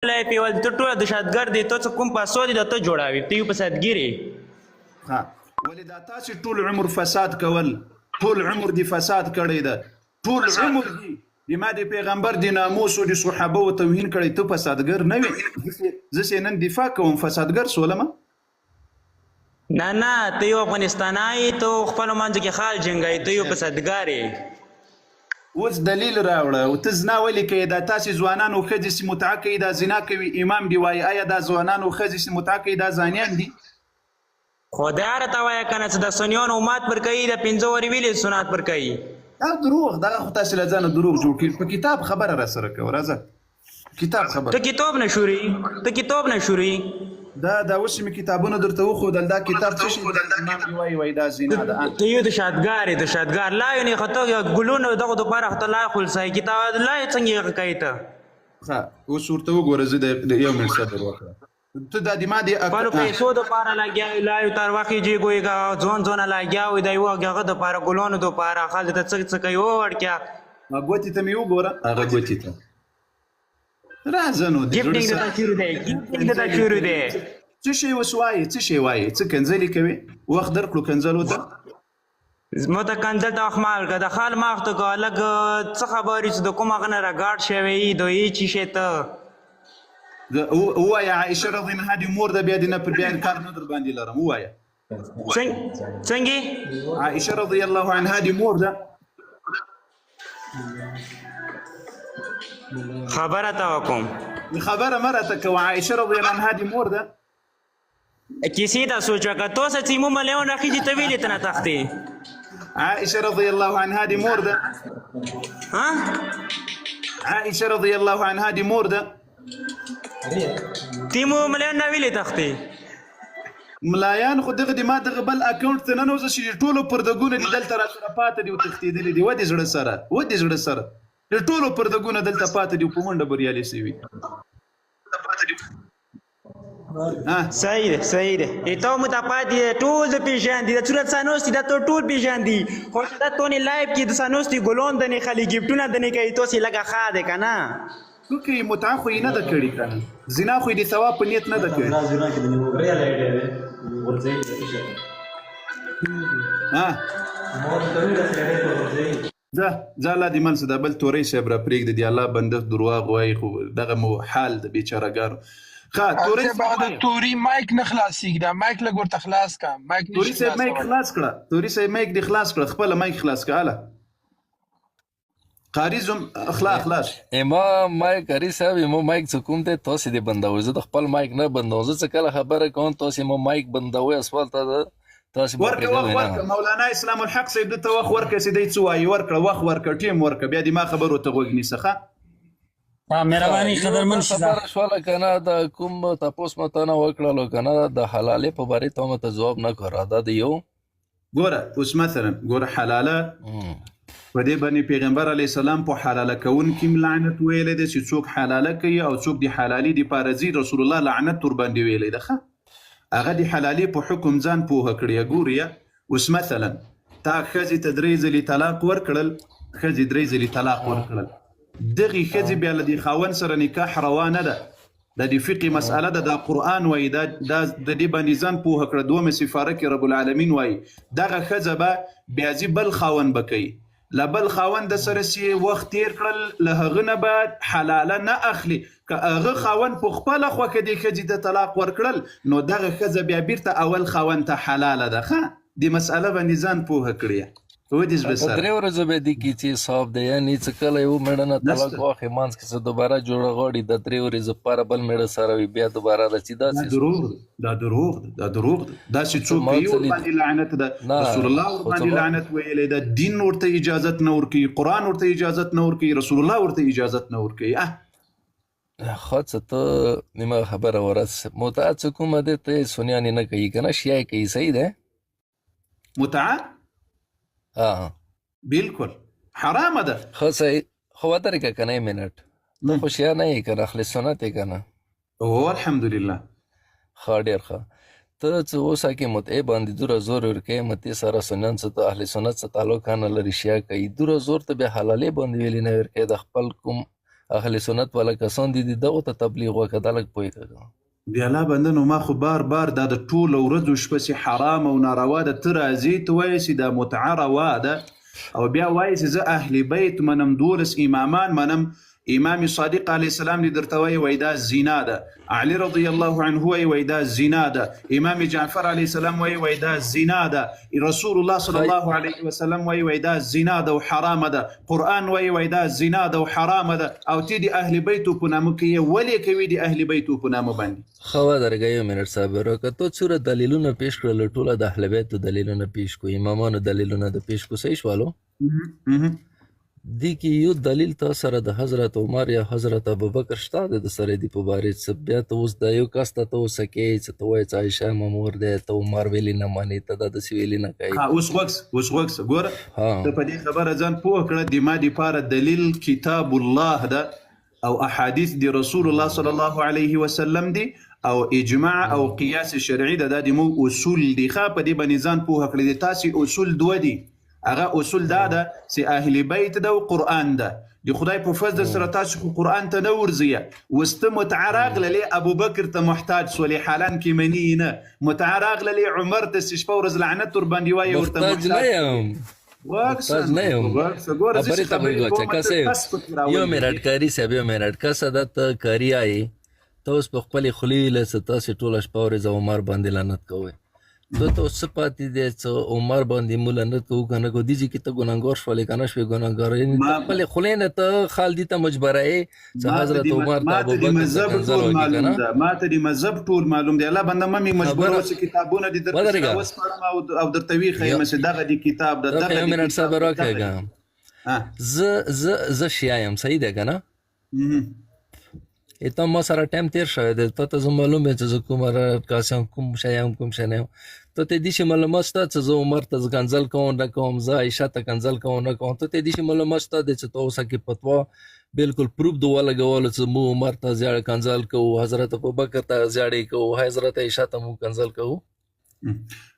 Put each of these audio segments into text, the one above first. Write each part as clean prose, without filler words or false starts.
لای پیول ته ټول دهشتګرد دی، ته څه کوم پاسو دی د ته جوړاوی، ته یو فسادګیری. ها ولې دا تاسو ټول عمر فساد کول، ټول عمر دی فساد کړی ده، ټول عمر دی د ما د پیغمبر د ناموس او د صحابه او توهین کړی، ته فسادګر نه وې؟ زه سې نن دفاع کوم، فسادګر سولمه؟ نه نه، ته یو افغانستانای، ته خپل منځ کې خال جنګای، ته یو فسادګار یې. اوس دلیل راوړه. او ته زنا ولې کوې؟ دا تاسې ځوانانو ښځې سي متعه کوي، دا زنا کوي، امام دې وایي. آیا دا ځوانانو ښځې سي متعه کوي، دا زانیان دي؟ خدای راته وایه کنه چې د سنیانو امات پر کوي، د پنځه ورې ویلې سنات پر کوي. دا دروغ، دا خو تاسې له ځانه دروغ جوړ کړي. په کتاب خبره را سره کوه، راځه کتاب خبره. ته کتاب نه شوري، ته کتاب نه شوري. دا اوس مې کتابونه درته وښودل، دا کتاب څه شی دی؟ امام دې وایي، وایي دا زنا ده. ته یو د شادګار یې، د شادګار لا یې نه خطا ګلونه دغه د پاره خطا لا خلصای کتاب لا یې څنګه یې کوي ته؟ ښه اوس ورته وګوره، زه د یو منټ صبر وکړه. ته دا د ما د خپلو پیسو د پاره لګیا وي، لا یو تر وخت یې ګوي ځوان ځوان لګیا وي، د یو هغه د پاره ګلونو د پاره خلک ته څه څه کوي وړکیا. ګوتې ته مې وګوره، هغه ګوتې ته راځه نو. د ګیفټینګ ته شروع دی، ګیفټینګ ته شروع دی. څه شی اوس وایې؟ څه شی وایې؟ څه کنځلې کوې؟ وخت درکړو کنځلو ته؟ زما ته کنځل ته وخت مه ورکړه، د خال مخ ته کوه لږ. څه خبر چې د کوم هغه نه راګاډ شوی یې، د یې چی شی ته ووایه. عایشه رضی الله عنها د مور ده، بیا دې نه پر بیا انکار نه در باندې لرم، ووایه. څنګه؟ عایشه رضی الله عنها د مور ده. خبره تا وکوم. خبره مه راته کوه، عایشه رضی الله عنها د مور ده. کیسې ته سوچ وکړه، تو څه چې مو مليون راخیږي، ته ویلې ته نه تښتې. عائشه رضی الله عنها د مور ده. ها؟ عائشه رضی الله عنها د مور ده. تیمو مليون نه ویلې تښتې. ملایان خو دغه د ما دغه بل اکاونټ ته ننوځه چې ټولو پردګونه دي دلته را سره پاته دي او تښتېدلي دي. ودې زړه سره، ودې زړه سره، د ټولو پردګونه دلته پاته دي او په منډه بریالي سوي. صحیح ده، صحیح ده. ته مو ته پاتې ټول د پیژان دي، د صورت سانوستي دا ټول پیژان دي، خو چې دا تونی لایف کې د سانوستي ګلون د نه خالي ګفټونه د نه کوي، تو سي لګه ښه ده کنه. څوک یې متعه خو یې نه ده کړې کنه، زنا خو یې د ثواب په نیت نه ده کړې. ها ځه ځه، الله دې مل شه. دا بل تورې صاحب را پرېږده، دی الله بنده درواغ وایي، خو دغه مو حال د بیچارهګانو. ښه تورې صاحب، د توري مایک نه خلاصیږي، دا مایک لږ ورته خلاص کا، مایک. توري صاحب مایک خلاص کړه، توري صاحب مایک دې خلاص کړه، خپله مایک خلاص کړه. هله قاری زم اخلا خلاص. اما مایک قاری صاحب، ما مایک څه کوم دی، تاسو دې بندوي، زه د خپل مایک نه بندوم. زه څه کله خبره کوم تاسو ما مایک بندوي، سوال ته تاسو ورکه وخت ورکه. مولانا اسلام الحق صاحب ته وخت ورکه چې دی څه وایي. ورکړه وخت ورکه، ټیم ورکه، بیا دې ما خبرو ته غوږ نیسه. ښه مهرباني قدرمن. خبره شوله کنه؟ دا کوم تاسو ما ته نه وکړلو کنه، د حلالې په باره ته مته ځواب نه کړه، دا د یو ګوره اوس مثلا ګوره، حلاله په دې باندې پیغمبر علی السلام په حلاله کوونکي لعنت ویلی دی چې څوک حلاله کوي او څوک د حلالي د پاره ځي، رسول الله لعنت ور باندې ویلی ده. ښه هغه د حلالي په حکم ځان پوهه کړي. ګوریا اوس مثلا تا ښځې ته درې ځلې طلاق ورکړل، ښځې درې ځلې طلاق ورکړل، دغې ښځې بیا له دې خاوند سره نکاح روا نه ده. دا د فقه مسأله ده، دا قرآن وایي، دا د دې باندې ځان پوهه کړه. دومه سفاره کې رب العالمین وایي دغه ښځه به بیا ځي بل خاوند به کوي، له بل خاوند سره چې وخت تیر کړل له هغه نه به حلاله نه اخلي. که هغه خاوند په خپله خوښه دې ښځې ته طلاق ورکړل نو دغه ښځه بیا بیرته اول خاوند ته حلاله ده. ښه دې مسأله باندې ځان پوهه کړي. ودې زړه سره درې ورځې به دي کې چې حساب دی، یعنی څه کله یو میړه نه طلاق واخلي مانځ کې څه دوباره جوړه غواړي، د درې ورځې لپاره بل میړه سره وي، بیا دوباره راځي. دا دروغ ده، دا دروغ ده، دا دروغ ده. داسې څوک کوي ورباندې لعنت ده، رسول الله ورباندې لعنت ویلی ده. دین ورته اجازت نه ورکوي، قرآن ورته اجازت نه ورکوي، رسول الله ورته اجازت نه ورکوي. ښه څه ته نیمه خبره ورس، متعه څه کومه ده؟ ته سنیانې نه کوي که نه، شیعه کوي، صحیح ده؟ متعه ها بالکل حرامه ده. خو صحیح، خو ودرېږه که نه منټ، ته خو شیعه نه یې که نه، اهل سنت یې که نه؟ او الحمدلله. ښه ډېر ښه. ته څه اوسه کې متعې باندې دومره زور ورکوې، متعې سره سنیان څه ته اهل سنت څه تعلق نه لري، شیعه کوي، دومره زور ته بیا حلالې باندې ویلې نه ورکوې؟ د خپل کوم اهل سنت والا کسان دي، دغه ته تبلیغ وکړه، دا لږ پوه کړه. د الله بنده، نو ما خو بار بار دا د ټولو ورځو شپه چې حرام او ناروا ده، ته راځې ته وایې چې دا متعه روا ده، او بیا وایې چې زه اهل بیت منم، 12 امامان منم. امام صادق علیه السلام دې درته وایي وایي دا زنا ده، علي رضی الله عنه وایي وایي دا زنا ده، امام جعفر علیه السلام وایي وایي دا زنا ده، رسول الله صلی الله علیه وسلم وایي وایي دا زنا ده او حرامه ده، قرآن وایي وایي دا زنا ده او حرامه ده، او ته د اهل بیتو په نامه کې یې ولې کوي د اهل بیتو په نامه باندې؟ ښه ودرېږه یو منټ صبر وکړه، ته څومره دلیلونه پیش کړل، ټوله د اهل بیتو دلیلونه پیش کو، امامانو دلیلونه د پیش کو، صحیح شوالو؟ دې کې یو دلیل تا سره د حضرت عمر یا حضرت ابوبکر شته د سره دی په باره څه؟ بیا ته اوس دا یو کس ته ته اوس کې چې ته وایې چې عایشه مامور دی، ته عمر ویلي نه مانی، ته دا داسې ویلي نه کوي. ها اوس غوږ سه، اوس غوږ سه، ګوره ته په دې خبره ځان پوه کړه، د ما دپاره دلیل کتاب الله ده او احادیث دی رسول الله صلی الله علیه وسلم دی او اجماع او قیاس شرعي ده، دا د مو اصول دي. ښه په دې باندې ځان پوه کړئ، د تاسې اصول دوه دي، هغه اصول دا ده چې اهل بیت ده او قرآن ده. د خدای په فضل سره تاسو خو قرآن ته نه ورځئ. اوس ته متعه راغللې ابوبکر ته محتاج سولې، حالان کې مني یې نه. متعه راغللې عمر ته چې شپه ورځ لعنت ورباندې وایې ورته محتاج نه محتاج یم، محتاج نه یم. ګوره زه خبرې چې ته خبرې غوږ کوم واچوه. ته که پس پکې یو راولې. منټ کاري صاحب، یو منټ، که څه ده ته کاري آیې، ته اوس په خپلې خولې ویلی چې تاسې ټوله شپه ورځ عمر باندې لعنت کوئ، ته ته اوس څه پاتې دی چې عمر باندې مو لعنت کوو که نه کوو؟ دې ځای کې ته ګناهګار شولې که نه شوې ګناهګار؟ یعنې ته خپلې خولې نه ته خال دې ته مجبوره یې چې حضرت عمر ته ما ته د ابوبکر ته مذهب کنځل ټول وکړي که معلوم نه؟ ده، ما ته د مذهب ټول معلوم دی. الله بنده مه مې مجبوروه خبره چې کتابونه دې درته ودرېږه، راوسپړم او درته ویښیم چې دغه دې کتاب ده، ته دغه یو دې منټ کتاب صبر ده، وکړه. دغه زه زه زه شیعه یم، صحیح ده که نه؟ ته ما سره ټایم تیر شوی دی، تا ته زه معلوم یم چې زه کوم کس یم، کوم شی یم، کوم شی نه یم. ته ته دې شي معلومات شته چې زه عمر ته کنځل کوم نه کوم، زه عایشه ته کنځل کوم نه کوم؟ ته ته دې شي معلومات شته دی چې ته اوسه کې فتوا بالکل پروف د ولګولو چې مو عمر ته زیاړ کنځل کوو، حضرت ابوبکر ته زیاړې کوو، حضرت عایشه ته مو کنځل کوو؟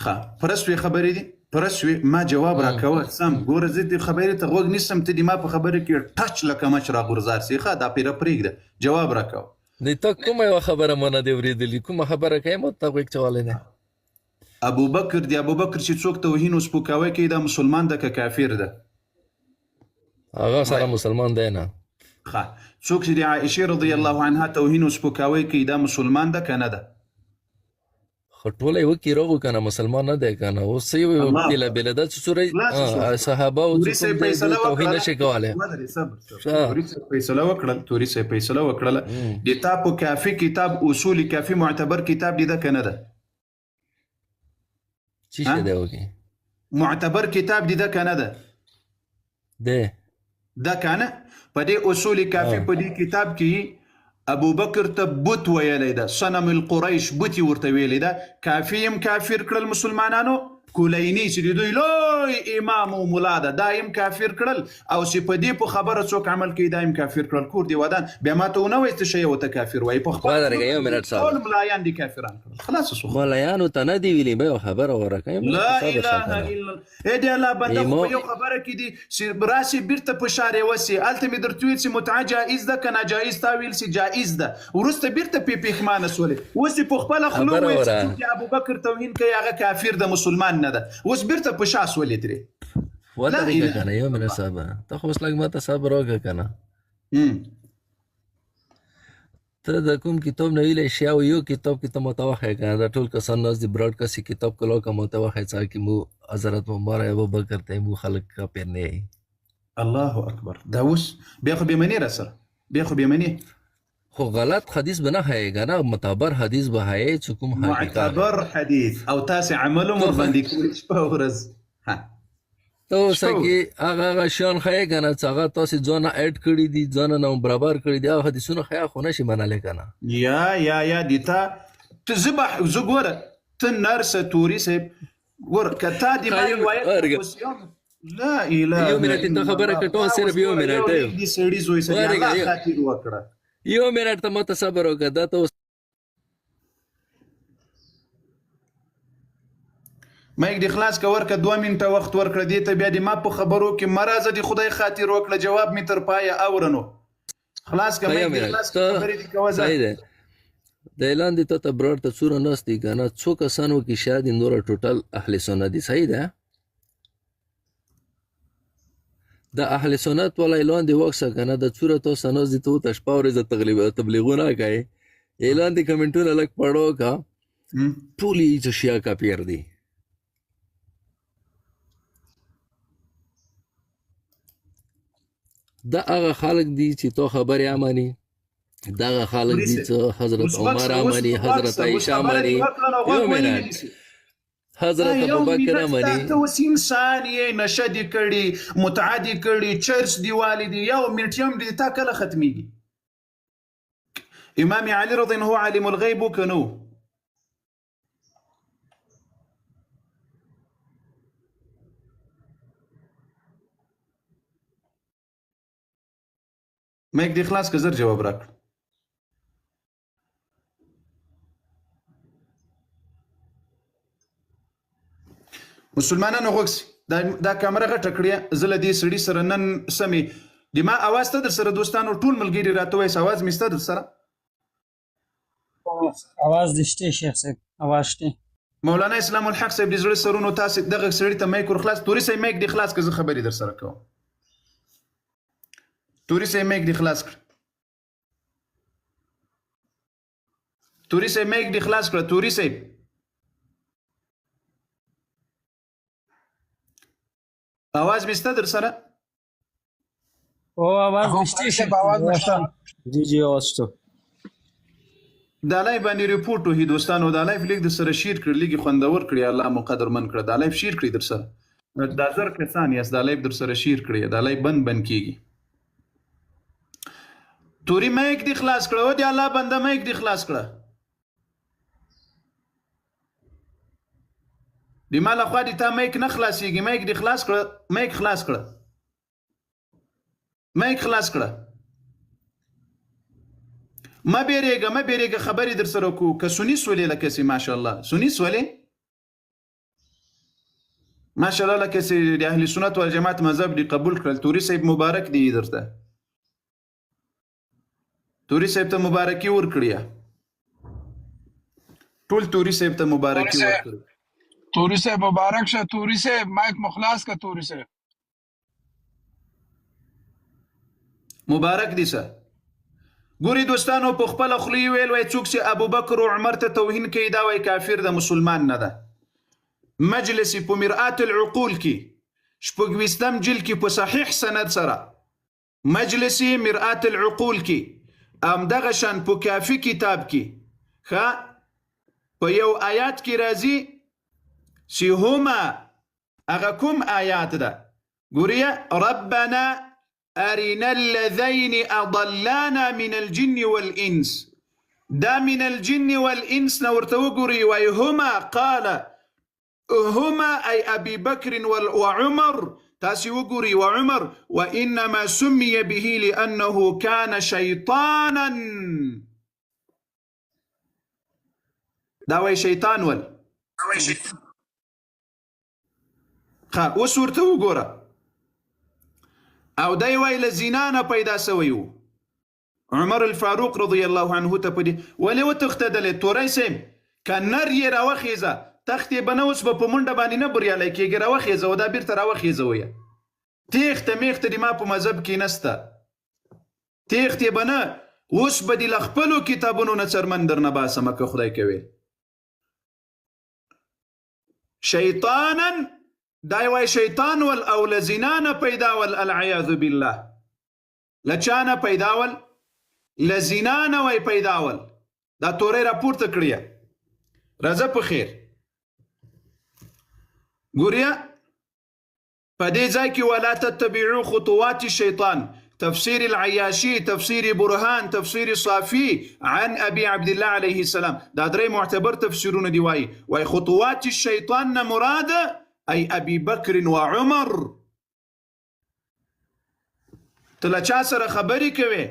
ښه پرسوې خبرې دي، پرسوې ما جواب راکوه سم. ګوره زه دې خبرې ته غوږ نیسم، ته دې ما په خبرې کې ټچ لکه مچ راغورځار سي. ښه دا پیره پرېږده، جواب راکوه. د تا کومه یوه خبره مو نه دی اورېدلې، کومه خبره کوې مو ته غوږ چولی دی؟ ابوبکر دی، ابوبکر چې څوک توهین او سپکاوی کوي دا مسلمان ده که کافر ده؟ هغه سره مسلمان دی نه. ښه څوک چې د عایشې رضی الله عنها توهین او سپکاوی کوي دا مسلمان ده که نه ده؟ خو ټوله یې وکي روغو که نه، مسلمان نه دی که نه؟ اوس څه یو بېله بېله ده چې څومره صحابه او توري صاحب فیصله توهین نه شي کولی. صبر صبر، توري صاحب فیصله وکړل، توري صاحب فیصله وکړله. د تا په کافي کتاب اصول کافي معتبر کتاب دی ده که نه ده؟ څه شی دی وکي؟ معتبر کتاب دی ده که نه ده؟ دی ده که نه؟ په دې اصول کافي په دې کتاب کې ابوبکر ته بت ویلی ده، صنم القریش بت یې ورته ویلی ده. کافي هم کافر کړل مسلمانانو، کلینی چې د دوی لوی امام او ملا ده دا هم کافر کړل، او چې په دې په خبره څوک عمل کوي دا هم کافر کړل. کور دې ودان، بیا ما ته ونه وایي ته شی ورته کافر وایي، په خپل ټول ملایان دې کافران کړل. خلاص شو، ملایانو ته نه دی ویلي، به یو خبره ورکوم. لا اله الا الله. ای د الله بنده، خو په یو خبره کې دي چې راسي بیرته په شا رېوسي. هلته مې درته ویل چې متعه جایز ده که ناجایز، تا ویل چې جایز ده، وروسته بیرته پې پښېمانه سولې. اوس دې په خپله خوله وویل چې څوک د ابوبکر توهین کوي هغه کافر ده مسلمان نه ده، اوس بیرته په شا سولې ترې. ودرېږه که نه، یو منټ صاحب، ته خو اوس لږ ماته صبر وکړه که نه. ته د کوم کتاب نه ویلی شي او یو کتاب کې ته ماته وښیه که نه، دا ټول کسان ناست دي، براډکاسټ کتاب کلاو که ماته وښیه چې کې مو حضرت عمر ابوبکر ته مو خلک کافر نه یي. الله اکبر، دا اوس بیا خو بې منې را سره، بیا خو بې منې. خو غلط حدیث به نه ښیې که نه، معتبر حدیث به ښیې چې کوم حقیقت معتبر حدیث او تاسې عمل هم ورباندې کوئ شپه ورځ. ته اوسه کې هغه هغه شیان ښیې که نه چې هغه تاسې ځانه اډ کړي دي، ځانه نه برابر کړي دي، هغه حدیثونه ښیه خو نه شي منلی که نه. یا یا یا دې تا ته زه به زه ګوره ته نرسه توري صاحب ګوره که تا دې ما روایت لا اله یو منټ ته خبره کټو، صرف یو منټ دې سړي زوی سړي الله خاطر وکړه، یو منټ ته ماته صبر وکړه. دا ته مایک دې خلاص که ورکه، 2 منټه وخت ورکړه دې ته، بیا دې ما په خبرو کې مه راځه، د خدای خاطر وکړه، جواب مې تر پایه اورنو. خلاص که یو مایک دې منټ خلاص ته که خبرې دې کوه ځه. صحیح ده د اعلان دې ته برار ته څوره ناست دي که نه، څو کسانو کې شاید نور ټوټل اهل سنت دي، صحیح ده؟ د اهل سنت والا اعلان دی وکسه که نه، د څوره تاسو ناست دي، ته ورته شپه ورځ تبلیغونه کوي، اعلان دې کمنټونه لږ پړو کا، ټول یې چې شیعه کاپیر دي. دا هغه خلک دي چې تو خبرې امانی، دغه خلک دي چې حضرت اوس عمر وکسه، اوس امانی، حضرت وکسه، اوس عائشه خبره دې امانی، وکړه نو غوږ یو ولې نه منټ، نیسې؟ حضرت یو ابوبکر منټ، امانی. ته اوس انسان یې، نشه دې کړي، متعه دې کړي، چرس دې والي دي، یو منټ یو منټ دې تا کله ختمېږي؟ امام علي رضی الله عنه عالم الغیب که نه و؟ مایک دې خلاص که، زر جواب راکړه. مسلمانانو غوږ سي، دا کمره غټه کړې، زه له دې سړي سره نن سمې د ما اواز ته در سره دوستانو ټول ملګري راته وایي، اواز مې سته در سره؟ اواز دې شته شیخ صاحب، اواز شته. مولانا اسلام الحق صاحب د زړه سرونو تاسې دغه سړي ته مایک ور خلاص. توري صاحب مایک دې خلاص که، زه خبرې در سره کوم. توري صاحب مایک دې خلاص کړه، توري صاحب مایک دې خلاص کړه، توري صاحب اواز مې سته در سره؟ او اواز هو دې شته قاري شیخ صاحب صاحب، اواز اواز نشته. شته. جی جی آواز شته. دا لایف باندې رپورټ وهي دوستانو، دا لایف لیږ در سره شیر کړي، لږ یې خوندور کړي، الله مو قدرمن کړه. دا لایف شیر کړي در سره، دا زر کسان یاست، دا لایف در سره شیر کړي، دا لایف بند بند کیږي. توري مایک دې خلاص کړه، او دې الله بنده مایک دې خلاص کړه. د ما لخوا دې تا مایک نه خلاصېږي، مایک دې خلاص کړه، مایک خلاص کړه، مایک خلاص کړه. مه بیرېږه، مه بیرېږه، خبرې در سره کو. که سني سولې لکه سي ماشاءالله سني سولې ماشاءالله لکه سي د اهل سنت والجماعت مذهب دې قبول کړل. توري صاحب مبارک دی درته، توري صاحب ته مبارکي ورکړي، ټول توري صاحب ته توري مبارکي صاحب ورکړي. توري صاحب مبارک شه. توري صاحب مایک مو خلاص که توري صاحب. مبارک دي سه. ګوري دوستانو، په خپله خوله یې ویل، وایي څوک چې ابوبکر او عمر ته توهین کوي دا وایي کافر ده، مسلمان نه ده. مجلس په مرآت العقول کې شپږویشتم جلد کې په صحیح سند سره، مجلس مرآت العقول کې همدغه شان په کافي کتاب کې ښه په یو آیات کې راځي چې هما هغه کوم آیات ده؟ ګوریا ربنا أرنا اللذين أضلانا من الجن والإنس. دا من الجن والإنس نه ورته وګوري، وایي هما قال هما أي أبي بكر وعمر. تاسې وګوري وعمر، وإنما سمي به لأنه كان شيطانا. دا وایي شیطان ول. ښه اوس ورته وګوره، او دی وایي له زنا نه پیدا سوی و. عمر الفاروق رضی الله عنه ته په دې ولې وتښتېدلې؟ توری صاحب که نر یې راوخېزه، تښتې به نه، اوس به په منډه باندې نه بریالی کېږي. راوخېزه او دا بېرته راوخېزوه. تېښته مېښته دې ما په مذهب کې نسته، تېښتې به نه، اوس به دې له خپلو کتابونو نه څرمن درنه باسمه که خدای کوي. شیطانا دا وایي شیطان ول او له زنا نه پیدا ول، العیاذ بالله. له چا نه پیدا ول؟ له زنا نه وای پیدا ول. دا توری راپورته کړی، راځه په خیر. ګوریا په دې ځای کې ولا تتبعوا خطوات الشیطان، تفسير العياشي، تفسير برهان، تفسير صافي عن أبي عبد الله عليه السلام. دا درې معتبر تفسيرونه دی. وای وای خطوات الشیطان نه مراد أي أبي بكر وعمر. ته له چا سره خبرې کوې؟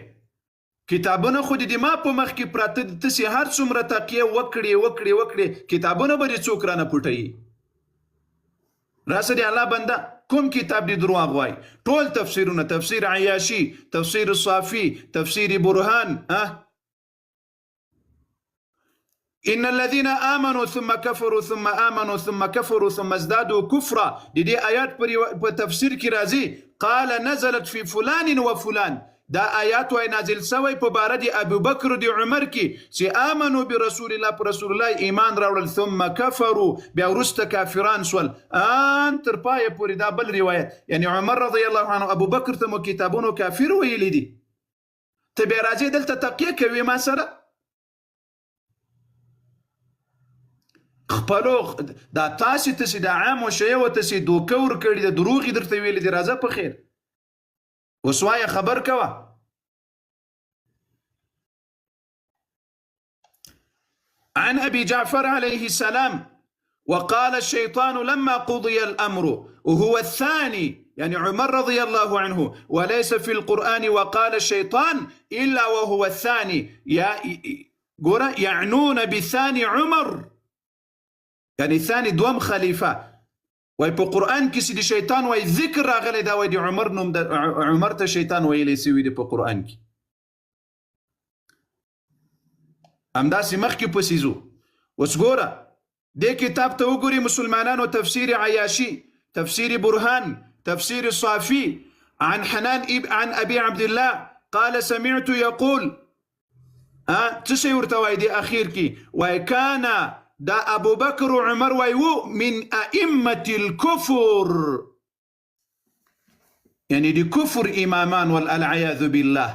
کتابونه خو دې ما په مخ کې پراته دي، ته چې هر څومره تقیه وکړې وکړې وکړې، کتابونه به دې څوک رانه پټوي. راسه دې الله بنده. کوم کتاب دی درواغ وای؟ ټول تفسیرونه، تفسیر عیاشی، تفسیر صافی، تفسیر برهان. ها، ان الذين امنوا ثم كفروا ثم امنوا ثم كفروا ثم ازدادوا كفرا، د دې آیات په تفسیر کې راځي، قال نزلت في فلان وفلان. دا آیات وای نازل سوی په باره د ابوبکر د عمر کې چې امنو برسول الله، پر رسول الله ایمان راوړل، ثم كفروا، بیا وروسته کافران سول ان تر پایه پورې. دا بل روایت، یعنی عمر رضی الله عنه ابوبکر ته مو کتابونو کافر ویلي دي. ته بیا راځې دلته تقیه کوي ما سره؟ خپلو دا تاسې ته چې د عامو شیعو ته چې دوکه ورکړي ده، دروغ یې درته ویلي دي، راځه په خیر اوس وایه، خبر کوه. عن أبي جعفر عليه السلام وقال الشيطان لما قضي الأمر وهو الثاني، يعني عمر رضي الله عنه، وليس في القرآن وقال الشيطان إلا وهو الثاني، يعنون بالثاني عمر، يعني الثاني دوم خليفة. وای په قرآن کې چې د شیطان وای ذکر راغلی، دا وای د عمر نوم، د عمر ته شیطان ویلی سوی دی په قرآن کې. همداسې مخکې پسې ځو. اوس ګوره دې کتاب ته وګوري مسلمانانو، تفسیر عیاشي، تفسیر برهان، تفسیر صافي، عن حنان عن أبي عبد الله قال سمعت يقول، څه شی ورته وایي دې اخیر کې؟ وایي کان دا ابو بکر و عمر وایي وو من ائمة الكفر، یعنی د کفر امامان والعیاذ بالله.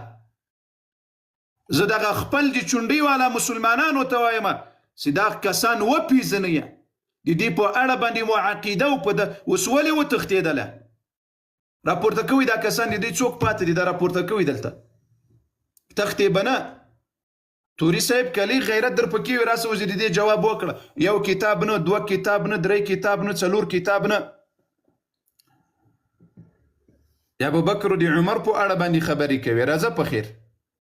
زه دغه خپل د چونډۍ والا مسلمانانو ته وایم چې دا کسان وپیژنئ، د دې په اړه باندې مو عقیده او په د اوس ولې وتښتېدله؟ راپورته کوي دا کسان، د دوی څوک پاتې دي؟ دا راپورته کوي دلته تښتې به نه. توري صاحب کلی غیرت در پکې وي، راسه اوس د دې جواب وکړه. یو کتاب نه، دوه کتاب نه، درې کتاب نه، څلور کتاب نه، د ابوبکر د عمر په اړه باندې خبرې کوي. راځه په خیر.